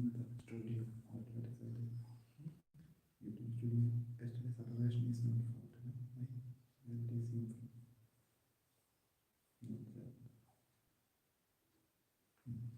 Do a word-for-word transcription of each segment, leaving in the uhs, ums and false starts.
Studio, automatically. YouTube Studio, H D S application is not found. Where it is seen from? Not that. Hmm.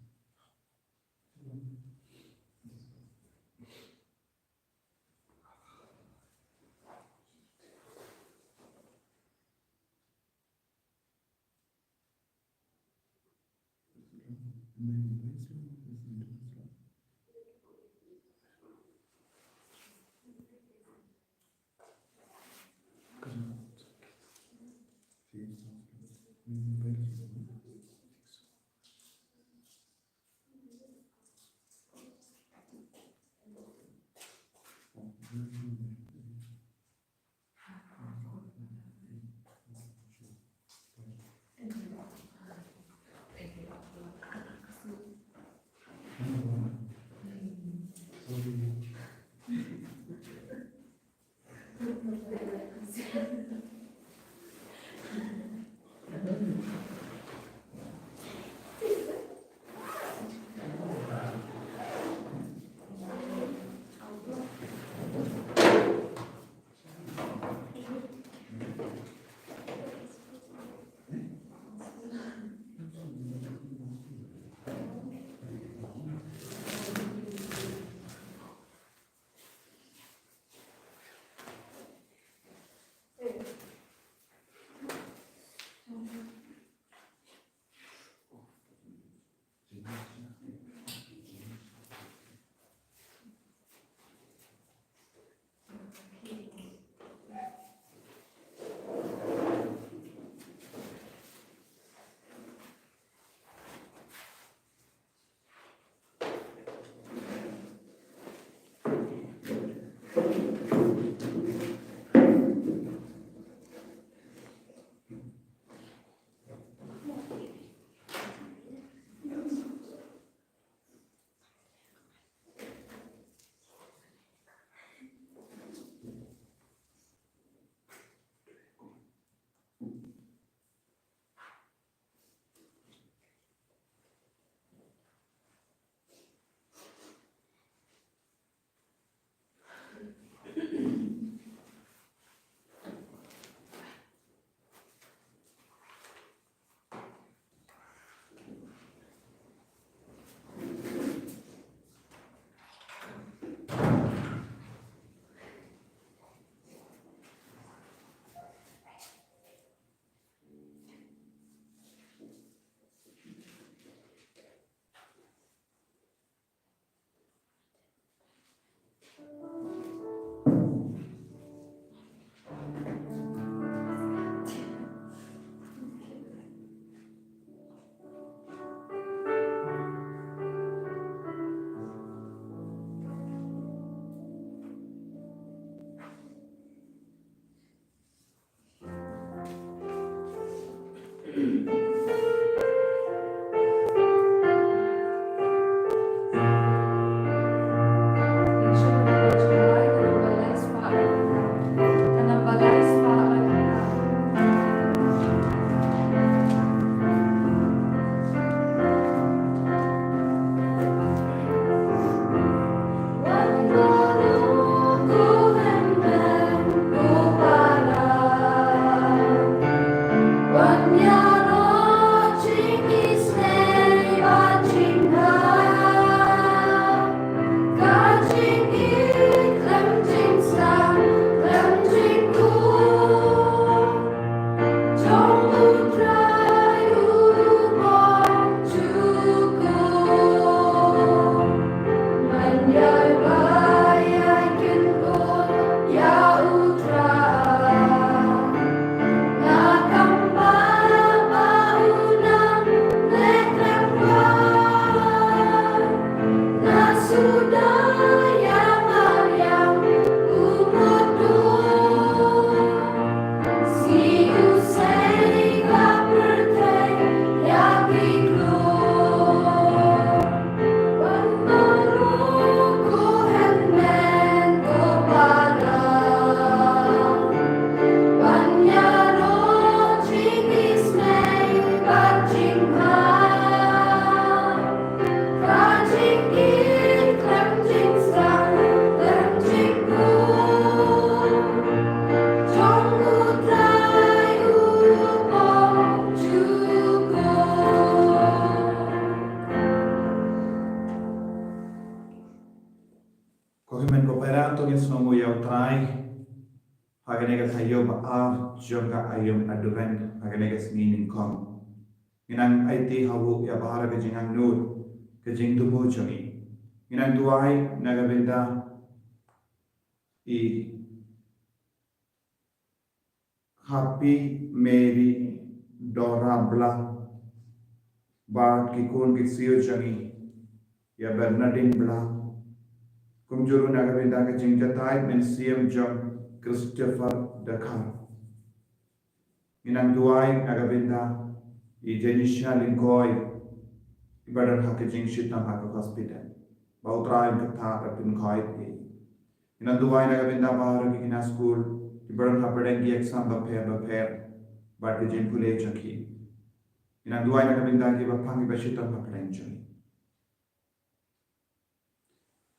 Ko hynmen ko para, to ngin sngewnguh ïa U Trai ha kane ka taïew ba ar jong ka aïom Advent ha kane ka sngi nyngkong. Ngin nang aiti ha u ïa baroh ka jingangnud, ka jingthmu jong ngi. Ngin nang duwai na ka bynta i Happy Mary Dora Blah, bad ki khun ki ksiew jong ngi, ïa Bernadine Blah, kumjuh ruh na ka bynta ka jingjatai mynsiem jong Christopher Dkhar. Ngin nang duwai na ka bynta i Janisha Lyngkoi, iba don ha ka jingshitom ha ka hospital. Ba U Trai un kyrpad bad pynkhuid ïa i. Ngin nang duwai na ka bynta baroh ki khynnah skul kiba don hapdeng ki exam bapher bapher bad ki jingpule jong ki. Ngin nang duwai na ka bynta kiba pang kiba shitom hapdeng jong ki.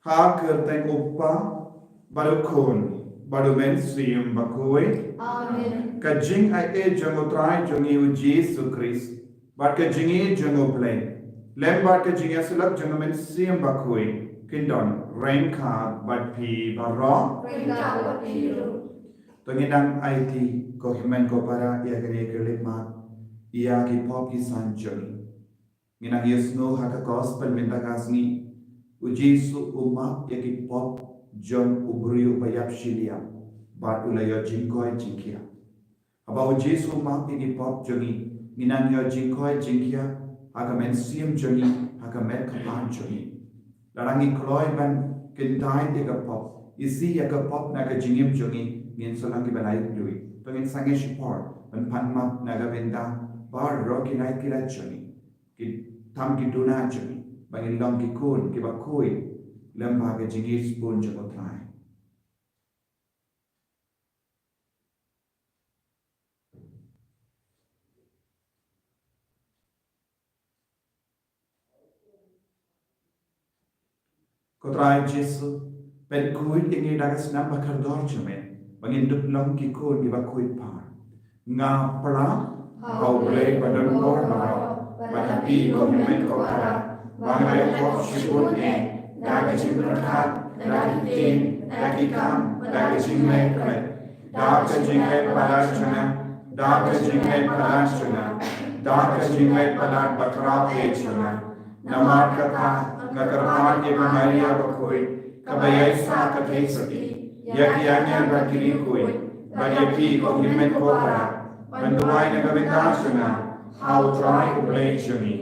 Ha ka kyrteng U Kpa bad U Khun bad U Mynsiem Bakhuid. Amen. Ka jingaiei jong U Trai jong ngi U Jisu Khrist bad ka jingïeit jong U Blei lem bad ka jingïasyllok jong U Mynsiem Bakhuid kin don ryngkat bad phi baroh. Ryngkat bad phi ruh. To ngin nang aiti ko hynmen ko para ïa kane ka lipmat ïa ki pop ki san jong ngi. Ngin nang ïohsngew ha ka gospel mynta ka sngi, U Jisu u map ïa ki pop jong u briew ba ïap shiliang bad u la ïoh jingkoit jingkhiah. Haba U Jisu u map ïa ki pop jong ngi, ngin nang ïoh jingkoit jingkhiah ha ka mynsiem jong ngi, ha ka met ka phad jong ngi. Lada ngi kloi ban kyntait ïa ka pop, isih ïa ka pop na ka jingim jong ngi, ngin sa long kiba la ïeit. To ngin sangeh shipor ban pan map na ka bynta baroh ki lait ki lait jong ngi, ki tam ki duna jong ngi, ba ngin long ki khun kiba khuid lem bad ka jingïeit sbun jong U Trai. Ko Trai Jisu, pynkhuid ïa ngi da ka snam ba kordor jong me, ba ngin dup long ki khun kiba khuid phar. Nga pyrshang ha U Blei ba don bor baroh, bad ha phi ko hynmen ko para, ba nga la ïoh pop shibun eh, da ka jingpyrkhat, da ki ktien, da ki kam, da ka jingleh klet, da ka jingleh palat jong nga, da ka jingleh palat jong nga, da ka jingleh palat ba khraw eh jong nga. Namar kata nga kyrpad ïa ka Maria bakhuid, kaba ïaisah ka theisotti, ïa ki angel bad ki riewkhuid, bad ïa phi ko hynmen ko para, ban duwai na ka bynta jong nga ha U Trai U Blei jong ngi.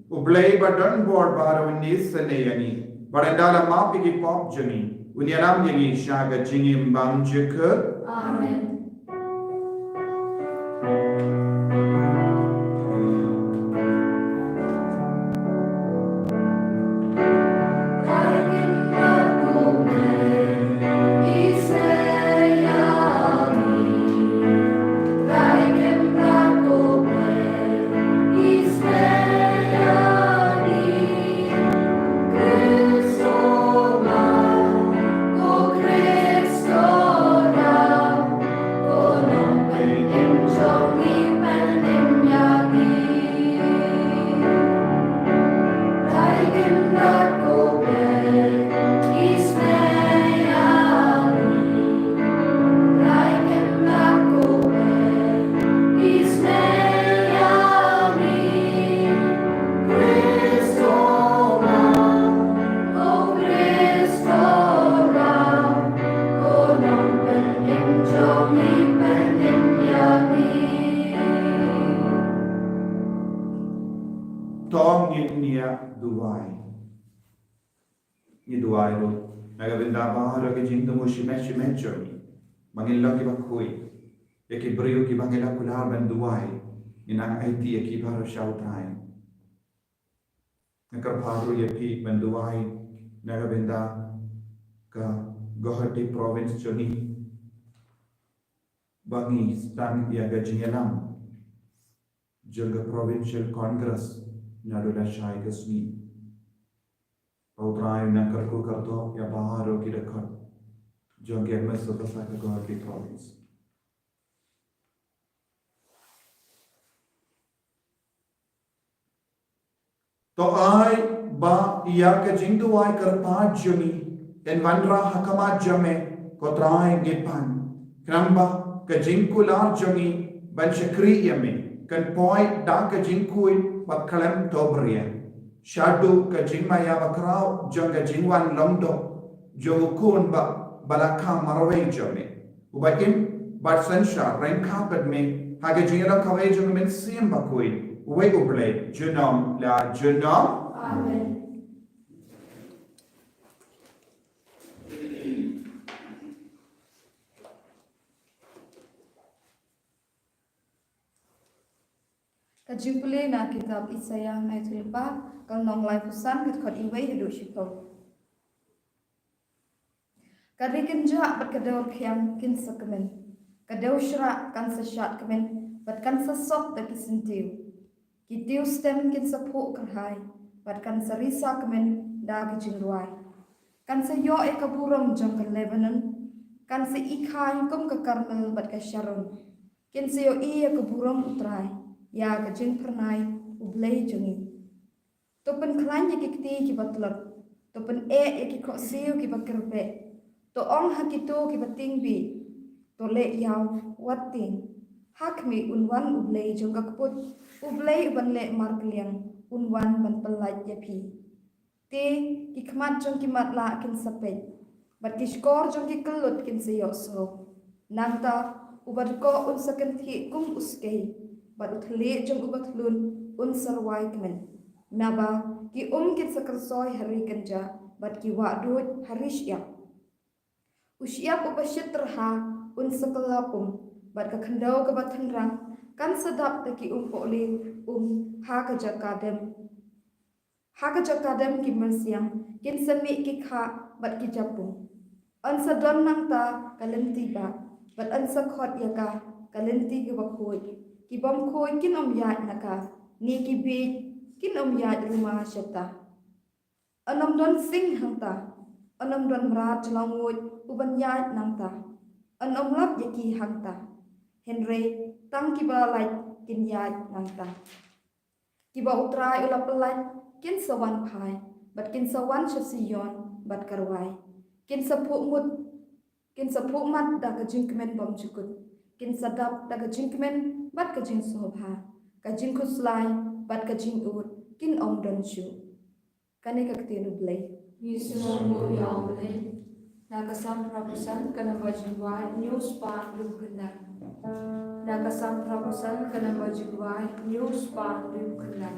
U Blei ba don bor baroh un isynei ïa ngi, bad ynda la map ïa ki pop jong ngi, un ïalam ïa ngi sha ka jingim bymjukut. Amen. To ngin ïa duwai. Ngi duwai ruh na ka bynta baroh ki jingthmu shimet shimet jong ngi, ba ngin long kiba khuid ïa ki briew kiba ngi la kular ban duwai. Ngin nang aiti ïa ki baroh sha U Trai. Nga kyrpad ruh ïa phi ban duwai na ka bynta ka Guwahati province jong ngi, ba ngi sdang ïa ka jingïalam jong ka Provincial Congress naduh lashai ka sngi. Ba U Trai un nang kyrkhu kyrdoh ïa baroh ki dkhot jong ka M S Sopasa ka Guwahati province. To ai ba ïa ka jingduwai kyrpad jong ngi Yn wanrah ha khmat jong me, ko Trai, ngi pan. Khnang ba ka jingkular jong ngi ban shakri ïa me kan poi da ka jingkhuid bad khlem to bria. Shaduh ka jingmaïa bakhraw jong ka jingwan long doh jong u Khun ba, ba la kha marwei jong me, uba im bad synshar ryngkat bad me ha ka jingïalang kawei jong U Mynsiem Bakhuid, uwei U Blei, junom la junom. Amen. Ka jingpule na kitab Isaïah, nai tuli pa, ka lynnong laiphew san, ka dkhot iwei haduh shiphew. Ka ri kynjah bad ka dewrkhiang kin sa kmen. Ka dewshrah kan sa shad kmen, bad kan sa sop da ki syntiew. Ki tiew stem kin sa phuh kyrhai, bad kan sa risa kmen da ka jingrwai. Kan sa ïoh ïa ka burom jong ka Lebanon, kan sa i khain kum ka Karmel bad ka Sharon. Kin sa ïohi ïa ka burom U Trai, ïa ka jingphyrnai U Blei jong ngi. To pynkhlaiñ ïa ki kti kiba tlot, to pyneh ïa ki khohsiew kiba kyrbeh, to ong ha kito kiba tieng bih, to leh ïaw, wat tieng. Ha khmih, un wan U Blei jong ka kput, U Blei uban leh markylliang, un wan ban pyllait ïa phi. Te ki khmat jong ki matlah kin sa peit, bad ki shkor jong ki kyllut kin sa ïohsngew. Nangta u badkoh un sa kynthih kum u skei, bad u thylliej jong u bathlun un sa rwai kmen. Naba ki um kin sa kyrsoi ha ri kynjah, bad ki wahduid ha ri shyiap. U shyiap uba shit tyrha un sa kylla um, bad ka khyndew kaba tyngrang kan sa dap da ki umpohliew um ha ka jaka dem. Ha ka jaka dem ki myrsiang kin sa mih ki khah bad ki japung. Yn sa don nangta ka lynti bah, bad yn sa khot ïa ka, ka lynti kaba khuid. Ki bym khuid kin ym ïaid na ka, ne ki bieit kin ym ïaid ruma shata. Yn ym don sing hangta, yn ym don mrad jylliew nguid uban ïaid nangta. Yn ym lap ïa ki hangta, hynrei tang kiba lait kin ïaid nangta. Kiba U Trai u la pyllait kin sa wan phai, bad kin sa wan sha Sion bad ka rwai. Kin sa phuh mut, kin sa phuh mat da ka jingkmen bymjukut. Kin sa dap da ka jingkmen bad ka jingsngewbha. Ka jingkhuslai bad ka jingud kin ym don shuh. Kane ka ktien U Blei. Ngi sngewbha ïa U Blei. Na ka Salm phra phew san, ka namba jingduwai hynñiew spah hynñiew phew khyndai. Na ka Salm phra phew san, ka namba jingduwai hynñiew spah hynñiew phew khyndai.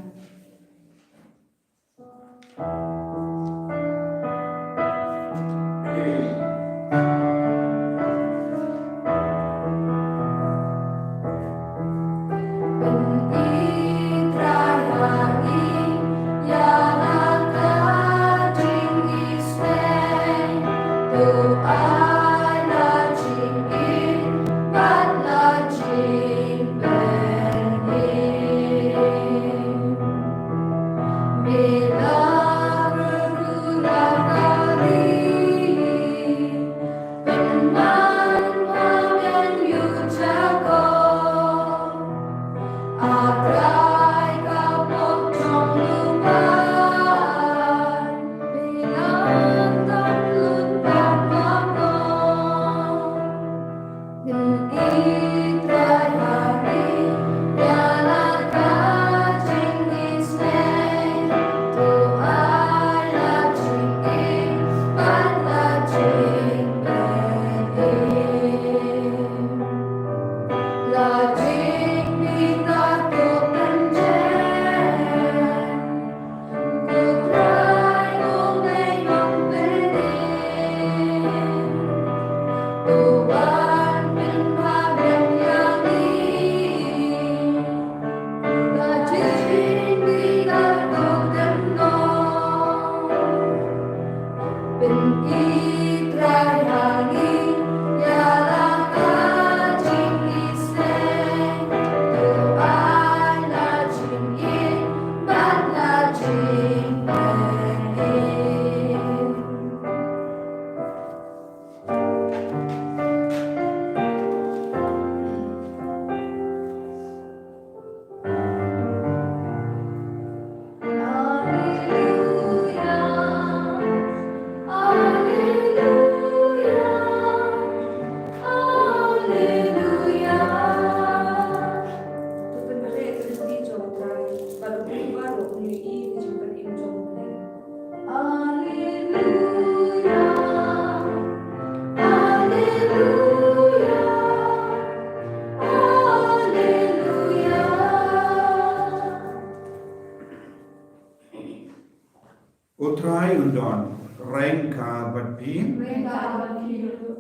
Ka bad phi.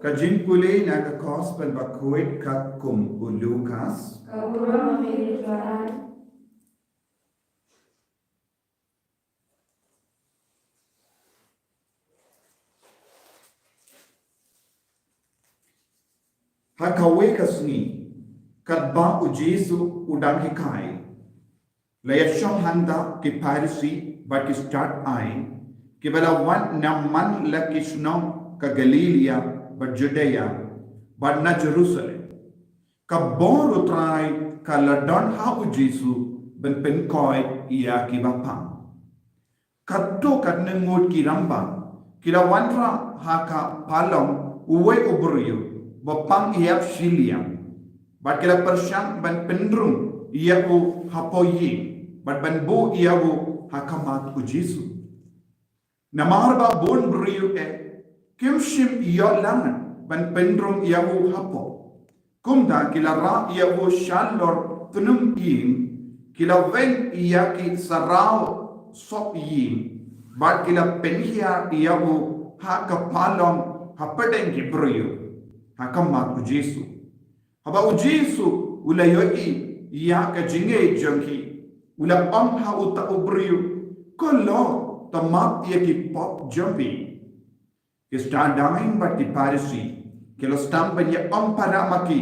Ka jingpule na ka Gospel ba khuid katkum u Lukas. Ha kawei ka sngi, katba u Jisu u dang hikai, la ïashong hangta ki Pharisi bad ki stad aiñ, kiba la wan na man la ki shnong ka Galilaia bad Judea bad na Jerusalem. Ka bor u Trai ka la don ha u Jisu ban pynkoit ïa kiba pang. Katto katne ngut ki rangbah ki la wanrah ha ka palong uwei u briew ba pang ïap shiliang, bad ki la pyrshang ban pynrung ïa u hapoh ïing bad ban buh ïa u ha khmat u Jisu. Namar ba bun briew eh kim shym ïoh lad ban pynrung ïa u hapoh. Kumta ki la rah ïa u shalor tnum ïing, ki la weng ïa ki saraw sop ïing, bad ki la pynhiar ïa u ha ka palong hapdeng ki briew, ha khmat u Jisu. Haba u Jisu u la ïohi ïa ka jingngeit jong ki, u la ong ha uta u briew, "Ko lok, to map ïa ki pop jong phi." Ki stad aiñ bad ki Pharisi ki la sdang ban ïa ong para ma ki,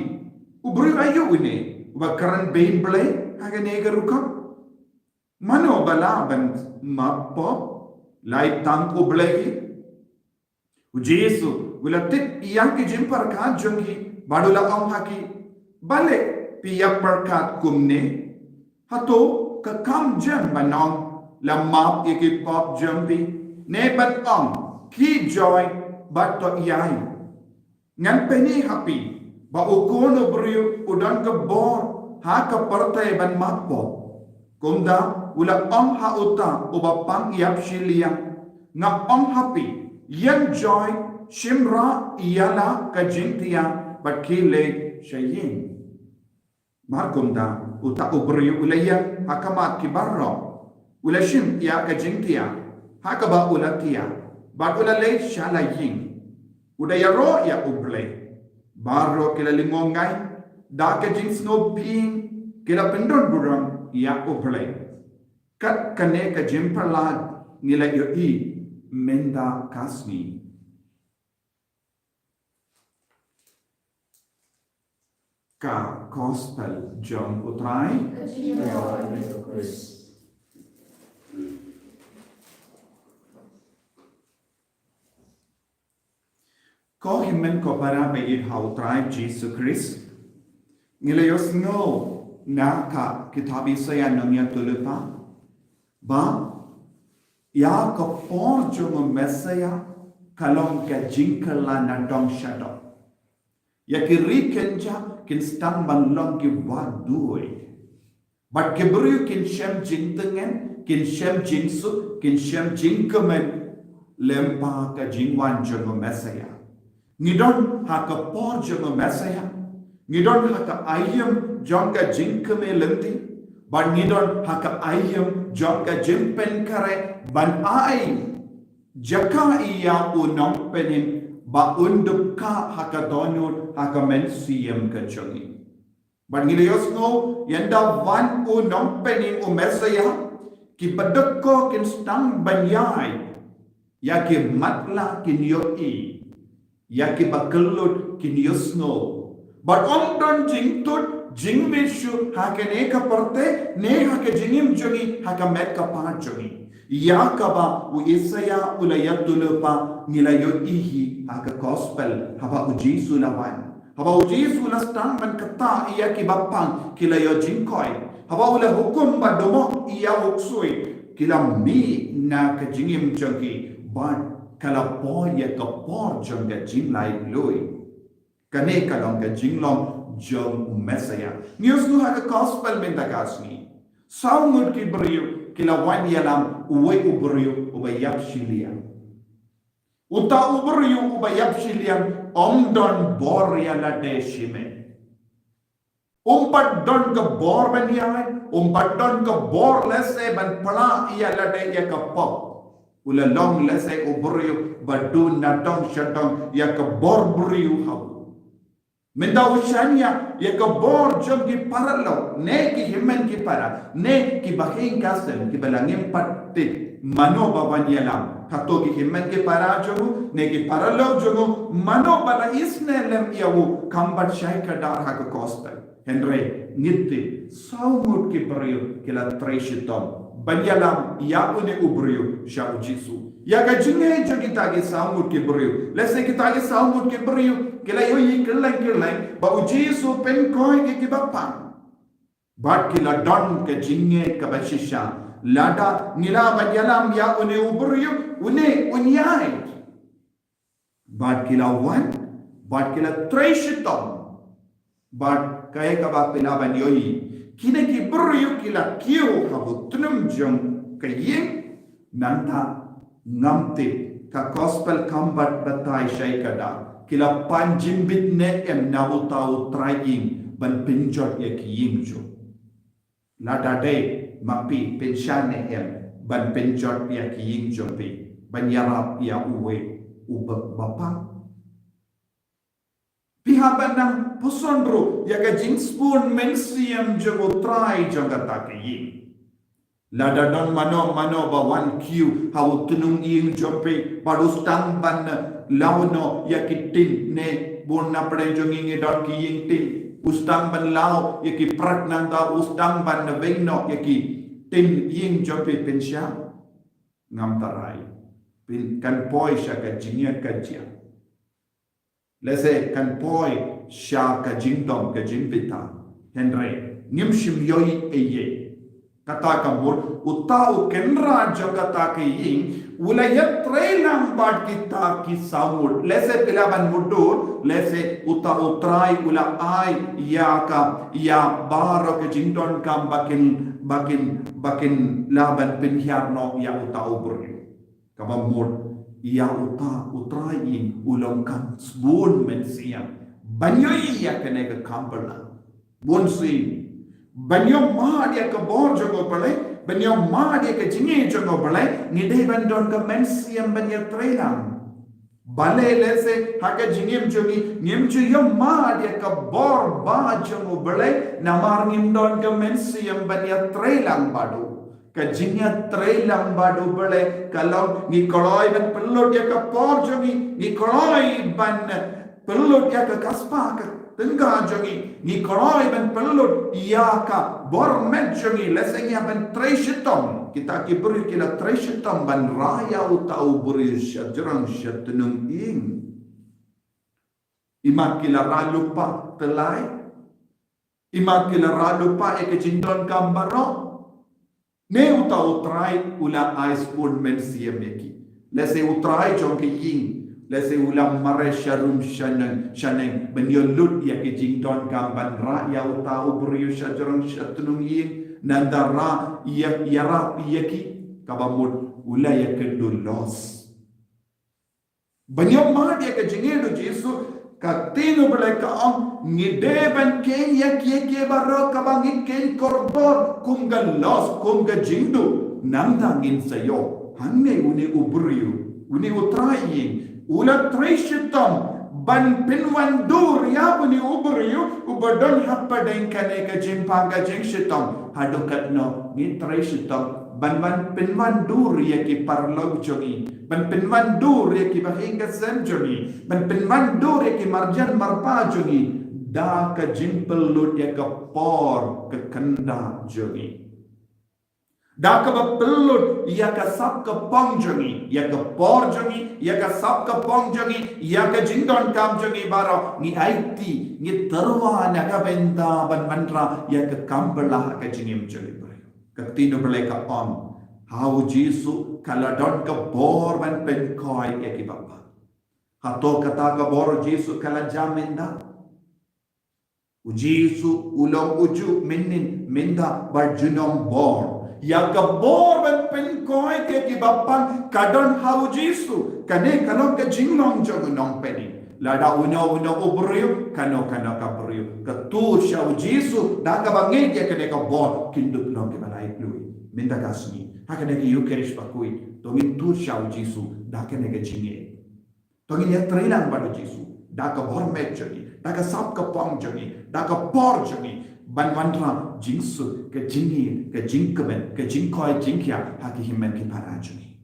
"U briew aïu une uba kren beiñ Blei ha kane ka rukom? Mano ba lah ban map pop, lait tang U Blei?" U Jisu u la tip ïa ki jingpyrkhat jong ki bad u la ong ha ki, "Balei phi ïa pyrkhat kumne? Hato ka kam jem ban ong, 'La map ïa ki pop jong phi', ne ban ong, 'Khie joi bad to ïaid'? Ngan pyni ha phi ba u Khun u briew u don ka bor ha ka pyrthei ban map pop." Kumta u la ong ha uta uba pang ïap shiliang, "Nga ong ha phi, ïeng joi, shim rah ïa la ka jingtiah bad khie leit sha ïing." Mar kumta uta u briew u la ïeng ha khmat ki baroh, u la shim ïa ka jingtiah ha kaba u la tiah, bad u la leit sha la ïing, u da ïaroh ïa U Blei. Baroh ki la lyngngoh ngai, da ka jingsngewbha ki la pyndonburom ïa U Blei. Kat kane ka jingpyllait ngi la ïohi mynta ka sngi. Ka Gospel jong U Trai. Ko hynmen ko para ba ïeit ha U Trai Jisu Khrist, ngi la ïohsngew na ka kitab Isaïah nongïathuhlypa ba ïa ka por jong u Messaïah ka long ka jingkylla nadong shadong. Ïa ki ri kynja kin sdang ban long ki wad duh. Bad ki briew kin shem jingtngen, kin shem jingsuk, kin shem jingkmen lyngba ka jingwan jong u Messaïah. Ngi don ha ka por jong u Messaïah. Ngi don ha ka aïom jong ka jingkmen lynti. Bad ngi don ha ka aïom jong ka jingpynkhreh ban ai jaka ïa u Nongpynim ba un dup kha ha ka dohnud ha ka mynsiem ka jong ngi. Bad ngi la ïohsngew, ynda wan u Nongpynim u Messaïah, ki baduk kin sdang ban ïaid, ïa ki matlah kin ïohi, ïa ki bakyllut kin ïohsngew. Bad ym don jingtud jingmih shuh ha kane ka pyrthei ne ha ka jingim jong ngi, ha ka met ka phad jong ngi. Ïa kaba u Isaïah u la ïathuhlypa ngi la ïohi hi ha ka Gospel haba u Jisu u la wan. Haba u Jisu u la sdang ban ktah ïa kiba pang, ki la ïoh jingkoit. Haba u la hukum ba dumok ïa u ksuid, ki la mih na ka jingim jong ki bad ka la poi ïa ka por jong ka jinglaitluid. Kane ka long ka jinglong jong u Messaïah. Ngi ïohsngew ha ka Gospel mynta ka sngi, saw ngut ki briew ki la wan ïalam uwei u briew uba ïap shiliang. Uta u briew uba ïap shiliang ym don bor ïa lade shimet. Um pat don ka bor ban ïaid, um pat don ka bor lehse ban pla ïa lade ïa ka pop. U la long lehse u briew ba duna dong sha dong ïa ka bor briew ha u. Mynta u shaniah ïa ka bor jong ki paralok ne ki hynmen ki para ne ki bahaïing ka sem kiba la ngim pat tip mano ba wan ïalam. Hato ki hynmen ki para jong u ne ki paralok jong u, mano ba la isynei lem ïa u kam pat shai kdar ha ka gospel. Hynrei ngi tip saw ngut ki briew ki la trei shitom ban ïalam ïa une u briew sha u Jisu. Ïa ka jingïeit jong kita ki saw ngut ki briew, lehse kita ki saw ngut ki briew ki la ïohi kylleng kylleng ba u Jisu u pynkhiah ïa kiba pang. Bad ki la don ka jingïeit kaba shisha. Lada ngi lah ban ïalam ïa une u briew, une un ïaid. Bad ki la wan, bad ki la trei shitom. Bad kaei kaba phi lah ban ïohi, kine ki briew ki la kiew ha u tnum jong ka ïing, nangta ngam tip, ka gospel kam pat batai shai kdar ki la pan jingbit ne em na uta u trai ïing ban pynjot ïa ki ïing jong u. Lada dei ma phi, phin shah ne em ban pynjot ïa ki ïing jong phi ban ïarap ïa uwei uba pang? Phi hap ban nang pyrshang ruh ïa ka jingsbun mynsiem jong u trai jong kata ka ïing. Lada don mano mano ba wan kiew ha u tnum ïing jong phi, bad u sdang ban law noh ïa ki tin, ne bun na pdeng jong ngi ngi don ki ïing tin. U sdang ban law ïa ki prat, nangta u sdang ban weng noh ïa ki tin ïing jong phi, phin shah? Ngam tharai. Phin, kan poi sha ka jingïakajia. Lehse kan poi sha ka jingdom, ka jingbitar. Hynrei ngim shym ïohi ei ei. Kata ka mut uta u kynrad jong kata ka ïing u la ïatrei lang bad kita ki saw ngut. Lehse phi lah ban mutdur, lehse uta u trai u la ai ïa ka, ïa baroh ka jingdonkam ba kin, ba kin, ba kin lah ban pynhiar noh ïa uta u briew. Kaba mut ïa uta u trai ïing u long kam sbun mynsiem ban ïohi ïa kane ka kam pynlong. Bun sien ban ïoh mad ïa ka bor jong U Blei, ban ïoh mad ïa ka jingïeit jong U Blei, ngi dei ban don ka mynsiem ban ïatrei lang. Balei lehse ha ka jingim jong ngi ngim ju ïoh mad ïa ka bor ba jong U Blei namar ngim don ka mynsiem ban ïatrei lang bad u. Ka jingïatrei lang bad U Blei ka long ngi kloi ban pynlut ïa ka por jong ngi, ngi kloi ban pynlut ïa ka kaspa ka tyngka jong ngi, ngi kloi ban pynlut ïa ka bor met jong ngi. Lehse ngi hap ban trei shitom. Kita ki briew ki la trei shitom ban rah ïa uta u briew sha jrong sha tnum ïing. Imat ki la rah lypa tylli, imat ki la rah lypa ïa ka jingdonkam baroh. Ne uta u trai u la ai sbun mynsiem ïa ki. Lehse u trai jong ka ïing, lehse u la mareh sha rum sha neng, sha neng ban ïa lut ïa ka jingdonkam ban rah ïa uta u briew sha jrong sha tnum ïing, nangta rah ïa, ïarap ïa ki. Kaba mut u la ïakynduh loss. Ban ïoh mad ïa ka jingïeit U Jisu, ka ktien U Blei ka ong ngi dei ban kheiñ ïa kiei kiei baroh kaba ngi kheiñ kordor kum ka loss, kum ka jingduh. Nangta ngin sa ïoh. Hangne une u briew, une u trai ïing u la trei shitom ban pynwandur ïa une u briew uba don hapdeng kane ka jingpang ka jingshitom. Haduh katno ngi trei shitom ban wan pynwandur ïa ki paralok jong ngi, ban pynwandur ïa ki bahaïing ka sem jong ngi, ban pynwandur ïa ki marjan marpa jong ngi da ka jingpynlut ïa ka por ka kynda jong ngi, da kaba pynlut ïa ka sap ka pong jong ngi, ïa ka por jong ngi, ïa ka sap ka pong jong ngi, ïa ka jingdonkam jong ngi baroh, ngi aiti, ngi tyrwa na ka bynta ban wanrah ïa ka kam pynlah ha ka jingim jong ngi baroh. Ka ktien U Blei ka ong, ha U Jisu ka la don ka bor ban pynkhiah ïa kiba pang. Hato kata ka bor U Jisu ka la jam mynta? U Jisu u long ujuh mynnin mynta bad junom bor. Ïa ka bor ban pynkhiah ïa kiba pang ka don ha U Jisu. Kane ka long ka jinglong jong u nongpynim. Lada uno uno u briew, kano kano ka briew ka tur sha U Jisu da kaba ngeit ïa kane ka bor, kin dup long kiba laitluid. Mynta ka sngi, ha kane ka Eucharist bakhuid, to ngin tur sha u Jisu da kane ka jingngeit. To ngin ïatreilang bad u Jisu da ka bor met jong ngi, da ka sap ka pang jong ngi, da ka por jong ngi, ban wanrah jingsuk, ka jingngeit, ka jingkmen, ka jingkoit jingkhiah ha ki hynmen ki para jong ngi.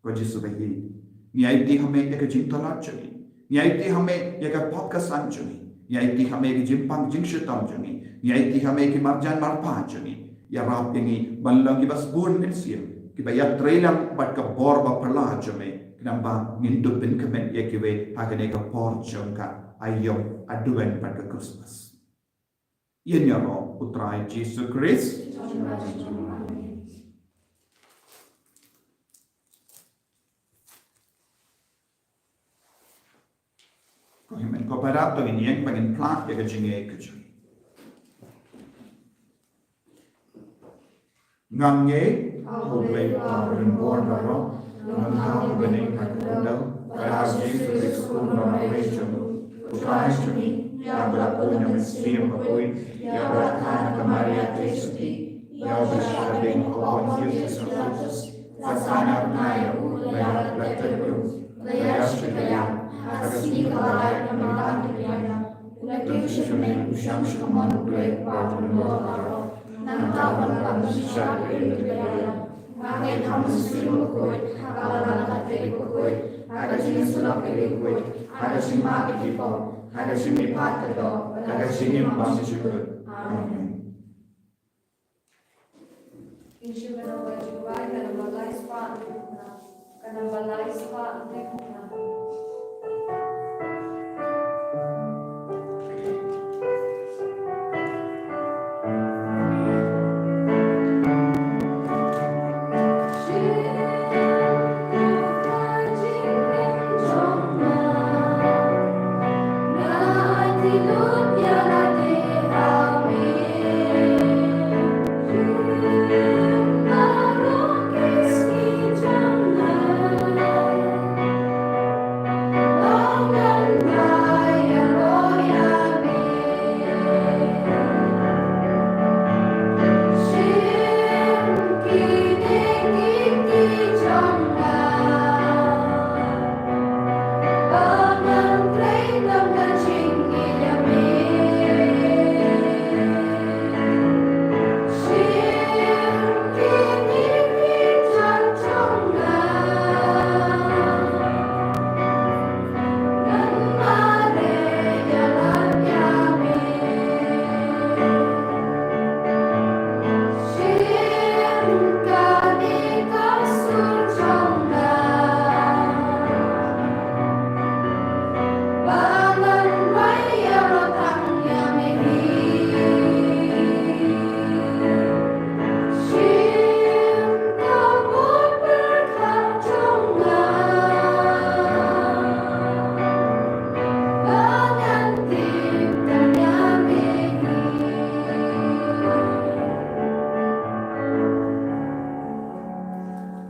Ko Jisu ba ïeit, ngi aiti ha me ïa ka jingtlot jong ngi. Ngi aiti ha me ïa ka pop ka san jong ngi. Ngi aiti ha me ïa ka jingpang jingshitom jong ngi. Ngi aiti ha me ïa ki marjan marpa jong ngi. Ïarap ïa ngi ban long kiba sbun mynsiem, kiba ïatreilang bad ka bor ba phylla jong me, khnang ba ngin dup pynkmen ïa kiwei ha kane ka por jong ka aïom advent bad ka Christmas. Ïa ïaroh u Trai Jisu Khrist. Ko hynmen ko para, to ngin ïeng ba ngin phla ïa ka jingngeit ka jong ngi. Nga ngeit ha U Blei Uta u donbor baroh, u Nongthaw uba bneng ha ka khyndew, bad ha U Jisu Khrist u Nongpynlong jong u, u Trai jong ngi, uba la pun na ka Mynsiem Bakhuid, ïa uba la kha na ka Maria Theisotti, ïa uba la shah beiñ ha u Pontius Pilatus, la sah na bnai, la ïap, la tep ruh, la ïaid sha ka ïing, ha ka sngi kaba lai namar ki bnai, u la kiew sha bneng, u shong sha ka mon U Blei Uba u donbor baroh. Nangta u la wan ban pynshisha ïa kiba ïap. Nga ngeit ha u Mynsiem Bakhuid, ha ka Balang Katholik bakhuid, ha ka jingïasyllok ïa ki bakhuid, ha ka jingmap ïa ki pop, ha ka jingmihpat ka doh, ha ka jingim bymjukut. Amen. Kin shu kynmaw ba jingduwai ka namba lai spah hynriew phew khyndai. Ka namba lai spah hynriew phew khyndai.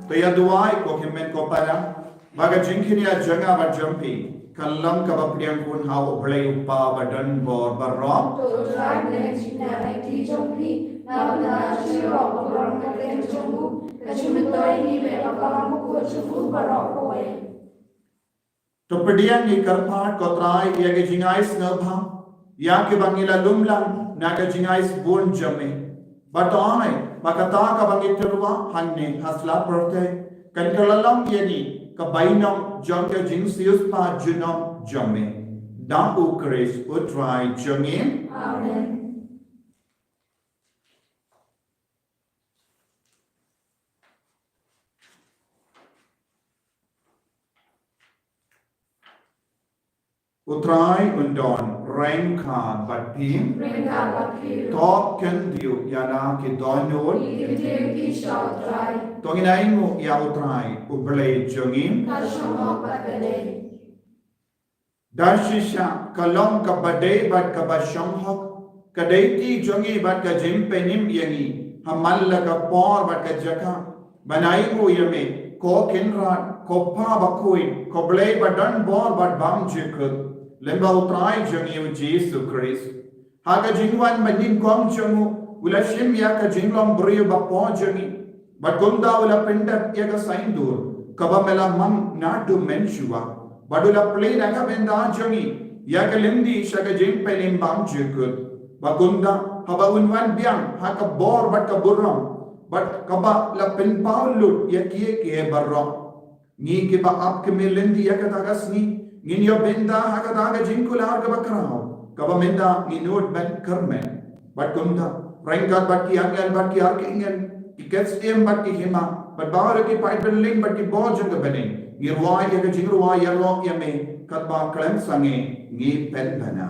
To ïa duwai ko hynmen ko para, ba ka jingkynnoh jong nga bad jong phi kan long kaba pdiang khun ha U Blei U Kpa ba donbor baroh. To U Trai, pdiang jingkynnoh ïa ki jong phi, na bynta jingïaroh ka burom ka kyrteng jong u, ka jingmyntoi ïa ngi bad ka burom ka kyrteng jong u baroh kawei. To pdiang ïa ngi kyrpad ko Trai ïa ka jingai sngewbha ïa kiba ngi la lum lang na ka jingai sbun jong me. Bad to ai ba kata kaba ngi tyrwa hangne ha sla pyrthei kan kylla long ïa ngi ka bainong jong ka jingsiewspah junom jong me. Da U Khrist U Trai jong ngi. Amen. U Trai un don ryngkat bad phi. Ryngkat bad phi. To khyndiat ïa la ki dohnud. Ngi khyndiat ïa ki sha U Trai. To ngin ainguh ïa U Trai U Blei jong ngi. Ka shong hok bad ka dei. Da shisha ka long kaba dei bad kaba shong hok, ka dei ti jong ngi bad ka jingpynim ïa ngi ha man la ka por bad ka jaka ban ainguh ïa me, ko Kynrad, ko Kpa bakhuid, ko Blei ba donbor bad bymjukut, lyngba U Trai jong ngi U Jisu Khrist. Ha ka jingwan banyngkong jong u, u la shim ïa ka jinglong briew bapoh jong ngi. Bad kumta u la pyndep ïa ka saiñdur kaba me la mang naduh mynshuwa, bad u la plie na ka bynta jong ngi ïa ka lynti sha ka jingpynim bymjukut. Bad kumta haba un wan biang ha ka bor bad ka burom, bad kaba la pynpaw lut ïa kiei kiei baroh, ngi kiba ap kmie lynti ïa kata ka sngi, ngin ïoh bynta ha kata ka jingkular kaba khraw, kaba mynta ngi nud ban kyrmen. Bad kumta, ryngkat bad ki angel bad ki archangel, ki ksiem bad ki hima, bad baroh ki paidbynriew bad ki bor jong ka bneng, ngi rwai ïa ka jingrwai ïaroh ïa me, katba khlem sangeh ngi pynbna.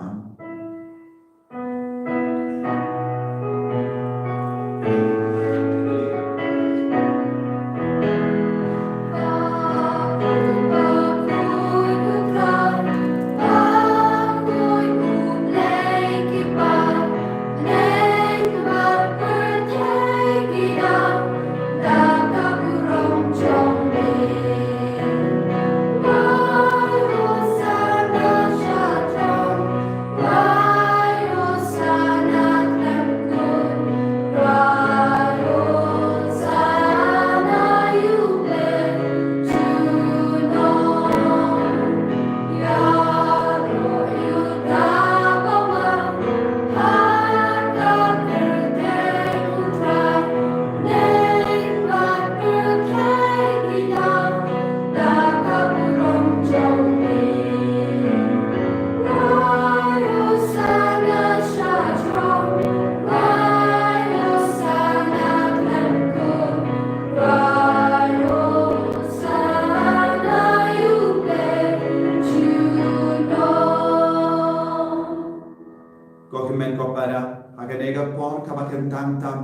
Ko hynmen ko para, ha kane ka por kaba kyntang tam,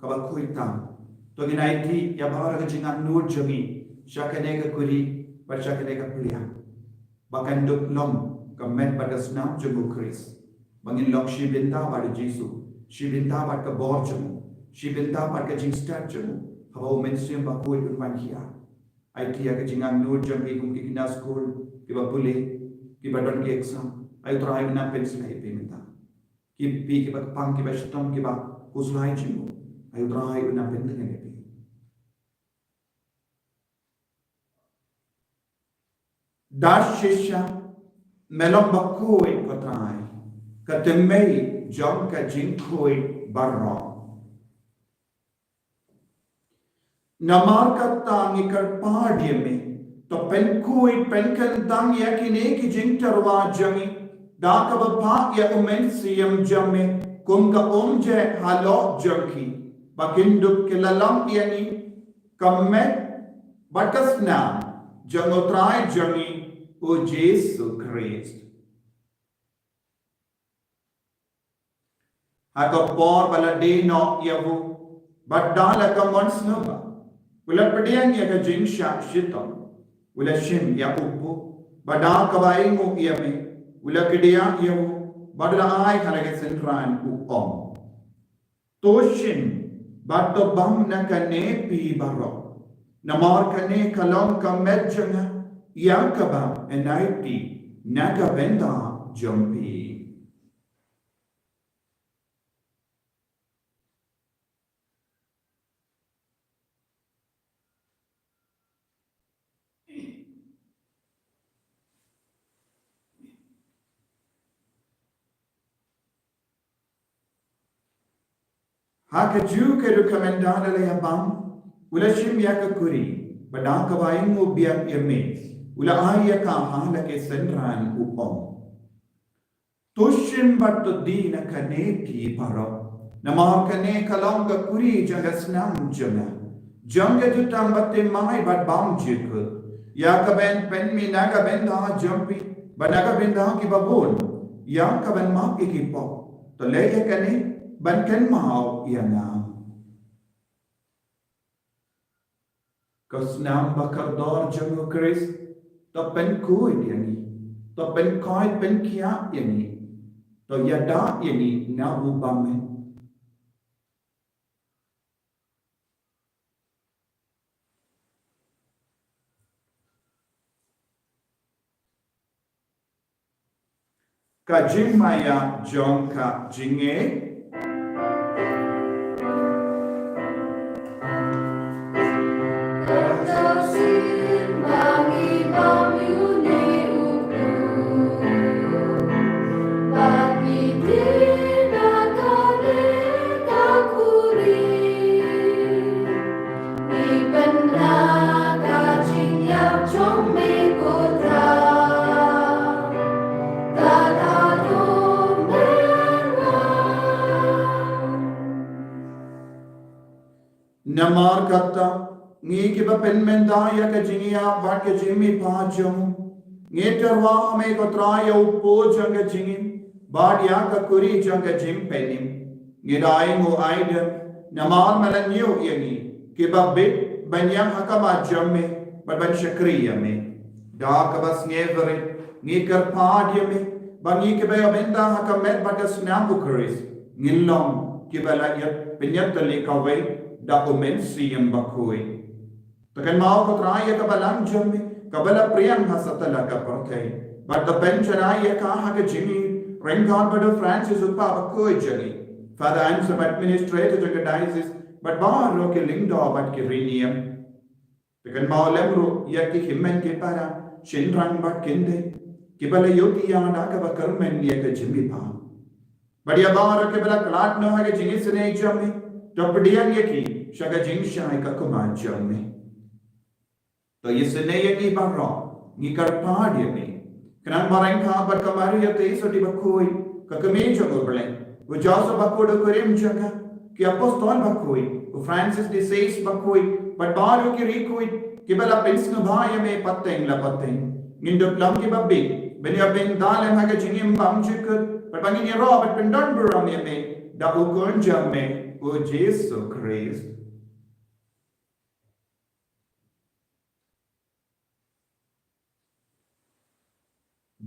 kaba khuid tam, to ngin aiti ïa baroh ka jingangnud jong ngi sha kane ka kuri bad sha kane ka pliang, ba kan dup long ka met bad ka snam jong u Khrist, ba ngin long shi bynta bad u Jisu, shi bynta bad ka bor jong u, shi bynta bad ka jingstad jong u, haba u Mynsiem Bakhuid un wan hiar. Aiti ïa ka jingangnud jong ngi kum ki khynnah skul kiba pule, kiba don ki exam, ai U Trai un nang pynslai ïa phi mynta. Ki phi kiba kpang, kiba shitom, kiba khuslai jingmut, ai U Trai un nang pyntngen ïa phi. Da shisha me long bakhuid, ko Trai, ka tymmen jong ka jingkhuid baroh. Namar kata ngi kyrpad ïa me, to pynkhuid pynkyntang ïa kine ki jingtyrwa jong ngi da kaba phah ïa u Mynsiem jong me kum ka umjai halor jong ki, ba kin dup ki la long ïa ngi ka met bad ka snam jong U Trai jong ngi u Jisu Khrist. Ha ka por ba la die noh ïa u, bad da la ka mon sngewbha, u la pdiang ïa ka jingshah shitom, u la shim ïa u puk, bad da kaba ainguh ïa me, u la kdiah ïa u, bad u la ai ha la ki synran, u ong: To shim bad to bam na kane phi baroh, namar kane ka long ka met jong nga, ïa kaba yn aiti na ka bynta jong phi. Ha kajuh ka rukom, ynda la ïa bam, u la shim ïa ka kuri, bad da kaba ainguh biang ïa me, u la ai ïa ka ha la ki synran, u ong: To shim bad to die na kane phi baroh, namar kane ka long ka kuri jong ka snam jong nga, jong ka jutang bathymmai bad bymjukut, ïa kaba yn pynmih na ka bynta jong phi bad na ka bynta kiba bun, ïa kaban map ïa ki pop. To leh ïa kane ban kynmaw ïa nga. Ko snam bakordor jong u Khrist, to pynkhuid ïa ngi, to pynkhuid pynkhiah ïa ngi, to ïada ïa ngi na u bymman. Ka jingmaïa jong ka jingngeit. Namar kata, ngi kiba pynmynta ïa ka jingïap bad ka jingmihpat jong u, ngi tyrwa ha me ko Trai ïa u pud jong ka jingim bad ïa ka kuri jong ka jingpynim. Ngi da ai nguh ai dem namar me la ñiew ïa ngi kiba bit ban ïeng ha khmat jong me bad ban shakri ïa me. Da kaba sngewrit ngi kyrpad ïa me ba ngi kiba ïa bynta ha ka met bad ka snam u Khrist ngin long kiba la ïa pynïatylli kawei da u Mynsiem Bakhuid. To kynmaw ko Trai ïa ka balang jong me kaba la pdiang ha satlak ka pyrthei bad to pynshai ïa ka ha ka jingïeit ryngkat bad u Francis u Kpa Bakhuid jong ngi, Father Anselm administrator jong ka diocese bad baroh ki lyngdoh bad ki riewniam. To kynmaw lem ruh ïa ki hynmen ki para, shynrang bad kynthei kiba la ïohi ïa da kaba kyrmen ïa ka jingmihpat. Bad ïa baroh kiba la khlad noh ha ka jingisynei jong me, to pdiang ïa ki sha ka jingshai ka khmat jong me. To isynei ïa ngi baroh, ngi kyrpad ïa me. Khnang ba ryngkat bad ka Maria Theisotti Bakhuid, ka kmie jong u Blei, u Joseph Bakhuid u kurim jong ka, ki apostol bakhuid, u Francis de Sales Bakhuid bad baroh ki riewkhuid kiba la pynsngewbha ïa me pateng la pateng, ngin dup long kiba bit ban ïa bynta lem ha ka jingim bymjukut bad ba ngin ïaroh bad pyndonburom ïa me da u Khun jong me, u Jisu Khrist.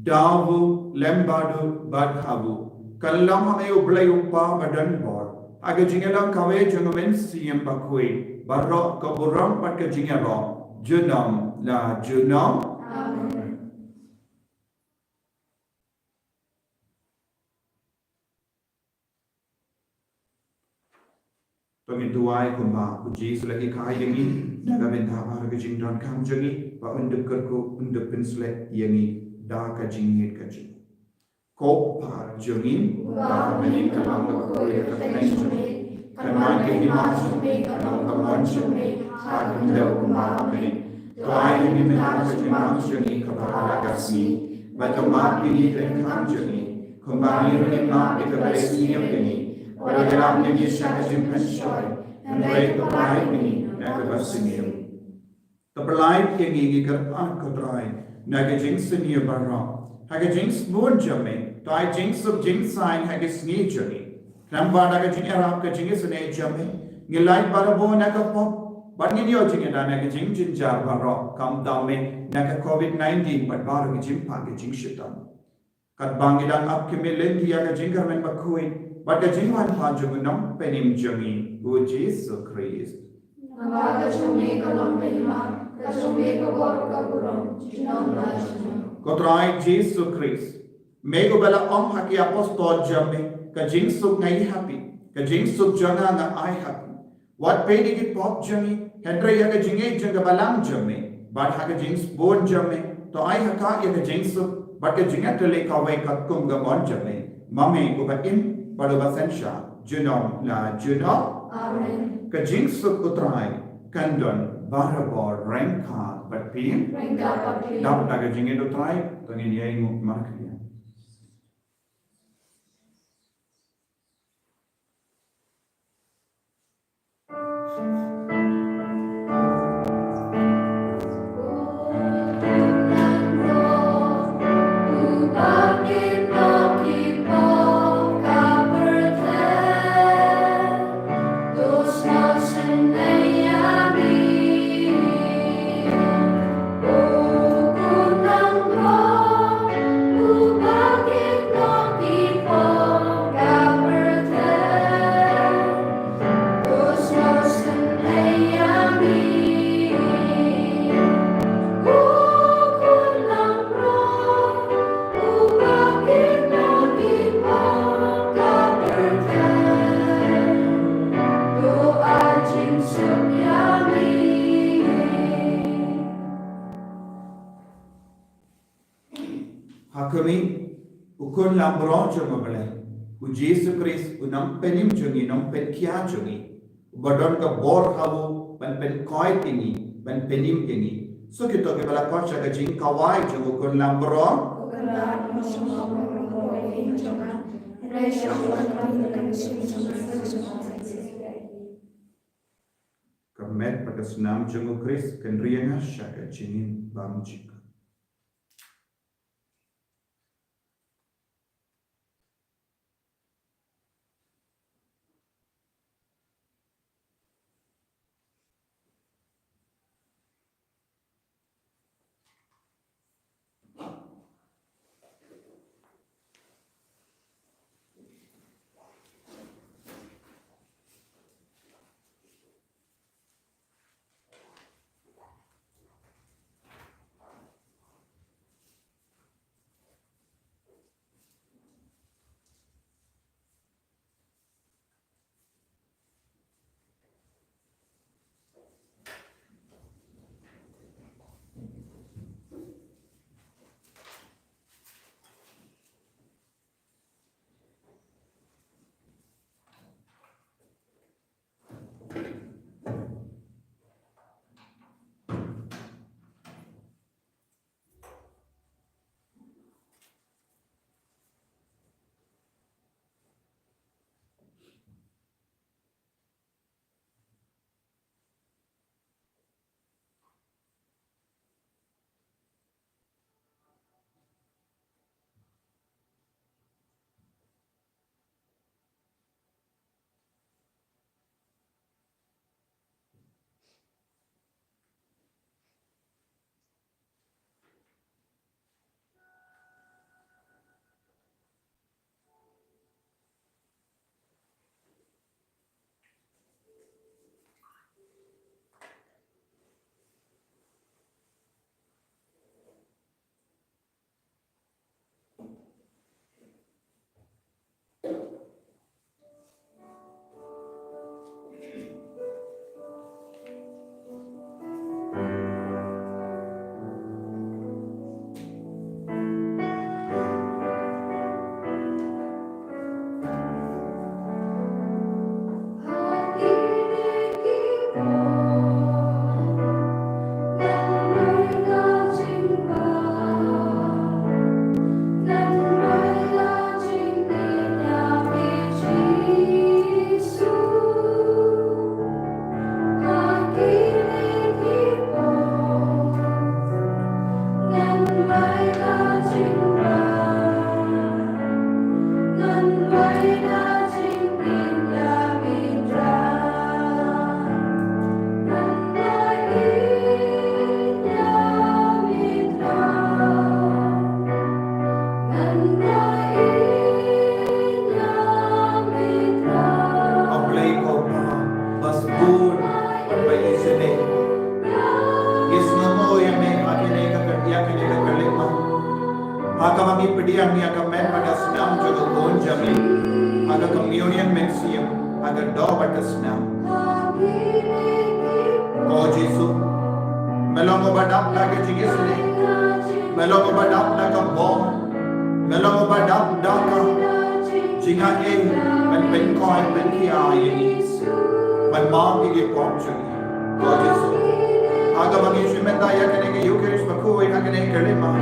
Da u, lem bad u bad ha u, ka long ha me u Blei u Kpa badonbor, ha ka jingïalang kawei jong u Mynsiem Bakhuid, baroh ka burom bad ka jingïaroh junom la junom. Amen. To ngin duwai kumba u Jisu u la hikai ïa ngi, da ka bynta baroh ka jingdonkam jong ngi, ba un dup kyrkhu, un dup pynshlur ïa ngi da ka jingïeit ka jong u. Ko Kpa jong ngi, uba ha bneng, ka long bakhuid ïa ka kyrteng jong me, kan wan ka hima jong me, kan long ka mon jong me ha khyndew kumba ha bneng. To ai ïa ngi mynta ka jingmam jong ngi kaba ha la ka sngi, bad to map ïa ngi ki jingdonkam jong ngi, kumba ngi ruh ngi map ïa kiba isynei ïa ngi, bad to ïalam ïa ngi sha ka jingpynshoi, hynrei to pynlait ïa ngi na kaba sniew. To pynlait ïa ngi, ngi kyrpad ko Trai, na ka jingsniew baroh, ha ka jingsbun jong me, to ai jingsuk jingsaiñ ha ka sngi jong ngi. Khnang ba da ka jingïarap ka jingisynei jong me, ngin lait barabor na ka pop bad ngin ïoh jingïada na ka jingjynjar baroh, khamtam me na ka Covid nineteen bad baroh ka jingpang ka jingshitom. Katba ngi dang ap khmih lynti ïa ka jingkyrmen bakhuid bad ka jingwan pat jong u Nongpynim jong ngi, u Jisu Khrist. Namar ka jong me ka long ka hima, ka jong me ka bor, ka burom junom la junom. Ko Trai Jisu Khrist, me uba la ong ha ki apostol jong me, ka jingsuk nga ai ha phi, ka jingsuk jong nga nga ai ha phi. Wat peit ïa ki pop jong ngi, hynrei ïa ka jingïeit jong ka balang jong me, bad ha ka jingsbun jong me, to ai ha ka ïa ka jingsuk bad ka jingïatylli kawei katkum ka mon jong me, ma me uba im bad uba synshar junom la junom. Amen. Ka jingsuk u Trai kan don barabor ryngkat bad phi. Ryngkat bad phi. Dap da ka jingïeit u Trai, to ngin ïainguh markhlieh. Ha khmih, u Khun Langbrot jong u Blei, u Jisu Khrist, u Nongpynim jong ngi, Nongpynkhiah jong ngi, uba don ka bor ha u ban pynkhiah ïa ngi, ban pynim ïa ngi. Sngewthuh kiba la koit sha ka jingkawei jong u Khun Langbrot. met bad ka snam jong u Khrist, kynriah nga sha ka jingim bymjukut. A Blei ko ba bas bun bad ba isynei. Ngi sngewbha ïa me ha kane ka, ïa kane ka khyllipmat. Ha kaba ngi pdiang ïa ka met bad ka snam jong ka khun jong me ha ka communion mynsiem, ha ka doh bad ka snam. Ko Jisu, me long uba dap da ka jingisynei, me long uba dap da ka bor, me long uba dap da ka jingaiei ban pynkoit pynkhia ïa ngi, ban map ïa ki pop jong ngi. Ko Jisu, ha kaba ngi shim mynta ïa kane ka Eucharist bakhuid ha kane ka khyllipmat,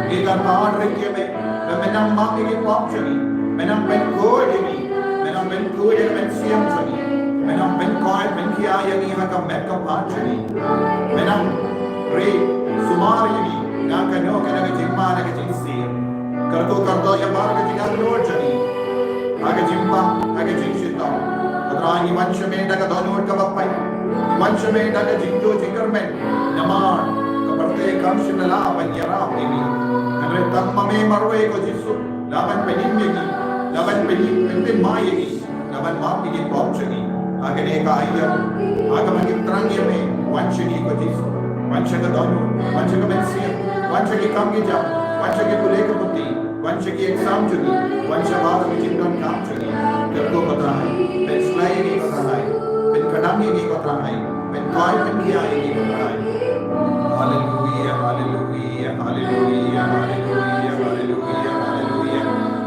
ngi kyrpad ruh ïa me ba men nang map ïa ki pop jong ngi, men nang pynkhuid ïa ngi, men nang pynkhuid ïa ka mynsiem jong ngi, men nang pynkoit pynkhia ïa ngi ha ka met ka phad jong ngi, men nang ri sumar ïa ngi na kano kano ka jingma na ka jingsiew. Kyrkhu kyrdoh ïa baroh ka jingangnud jong ngi ha ka jingpang, ha ka jingshitom. Ko Trai, ngi wan sha me da ka dohnud kaba pait, ngi wan sha me da ka jingtuh jingkyrmen, namar ka pyrthei kam shym la lah ban ïarap ïa ngi. Hynrei tang ma me marwei ko Jisu la ban pynim ïa ngi, la ban pynim, pynthymmai ïa ngi, la ban map ïa ki pop jong ngi. Ha kane ka aier, ha kaba ngi thrang ïa me, wan sha ngi ko Jisu. Wan sha ka dohnud, wan sha ka mynsiem, wan sha ki kam ki jam, wan sha ki pule ki puthi, wan sha ki exam jong ngi, wan sha baroh ki jingdonkam jong ngi. Kyrkhu ko Trai, pynslai ïa ngi ko Trai, pynkdang ïa ngi ko Trai, pynkoit pynkhia ïa ngi ko Trai. Haleluia, haleluia, haleluia, haleluia, haleluia, haleluia.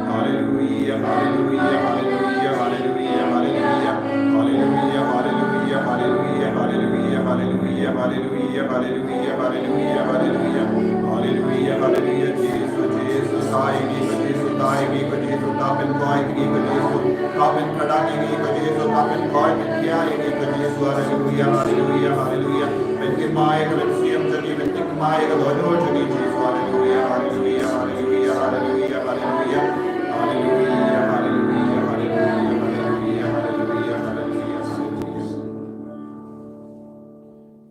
Haleluia, haleluia, haleluia, haleluia, haleluia. Haleluia, haleluia, haleluia, haleluia, haleluia, haleluia, haleluia, haleluia, haleluia. Haleluia, haleluia, Jisu, Jisu, tai ngi ko Jisu, tai ngi ko Jisu, ta pynkoit ngi ko Jisu. Pynkhadang ïa ngi ko Jisu, pynkhoi pynkhia ïa ngi ko Jisu. Haleluya, haleluya, haleluya. Pynkynmaw ïa ka mynsiem jong ngi, pynkynmaw ïa ka dohnud jong ngi Jisu. Haleluya, haleluya, haleluya, haleluya. Haleluya, haleluya, haleluya, haleluya, haleluya, haleluya, haleluya.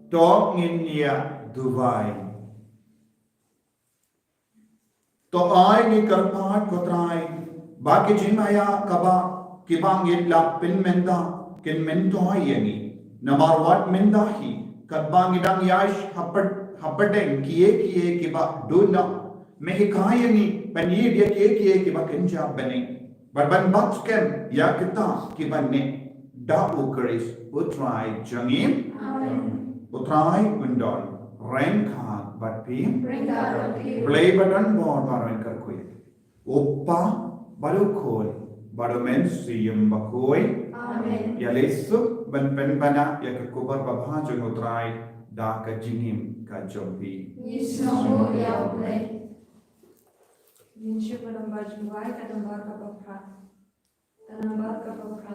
To ngin ïa duwai. To ai ngi kyrpad ko Trai, ba ki jingmaïa kaba kiba ngi la pynmynta kin myntoi ïa ngi. Namar wat mynta hi katba ngi dang ïaid hapdeng kiei kiei kiba duna, me hikai ïa ngi ban ïeit ïa kiei kiei kiba kynja bneng. Bad ban bat skhem ïa kita kiba neh da U Khrist U Trai jong ngi. Amen. U Trai un don ryngkat bad phi. Ryngkat bad phi. Blei ba don bor ba ryngkat khuid, U Kpa bad U Khun bad U Mynsiem Bakhuid. Amen. Ïa leit suk ban pynbna ïa ka khubor babha jong U Trai da ka jingim ka jong phi. Ngi sngewbha ïa U Blei. Ngin shu pynbna jingduwai ka dang bar ka babha. Ka dang bar ka babha.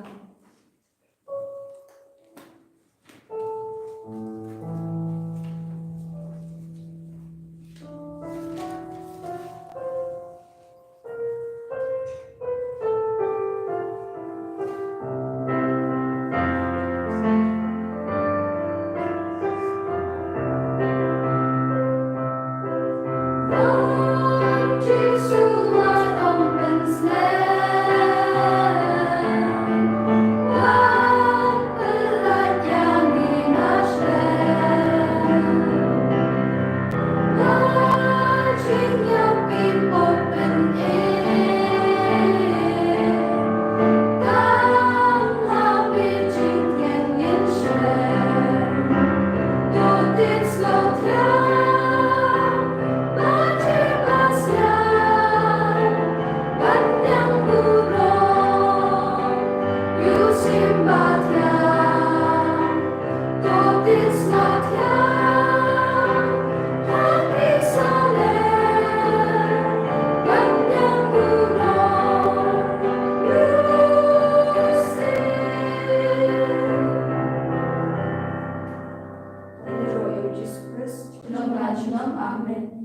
Amen.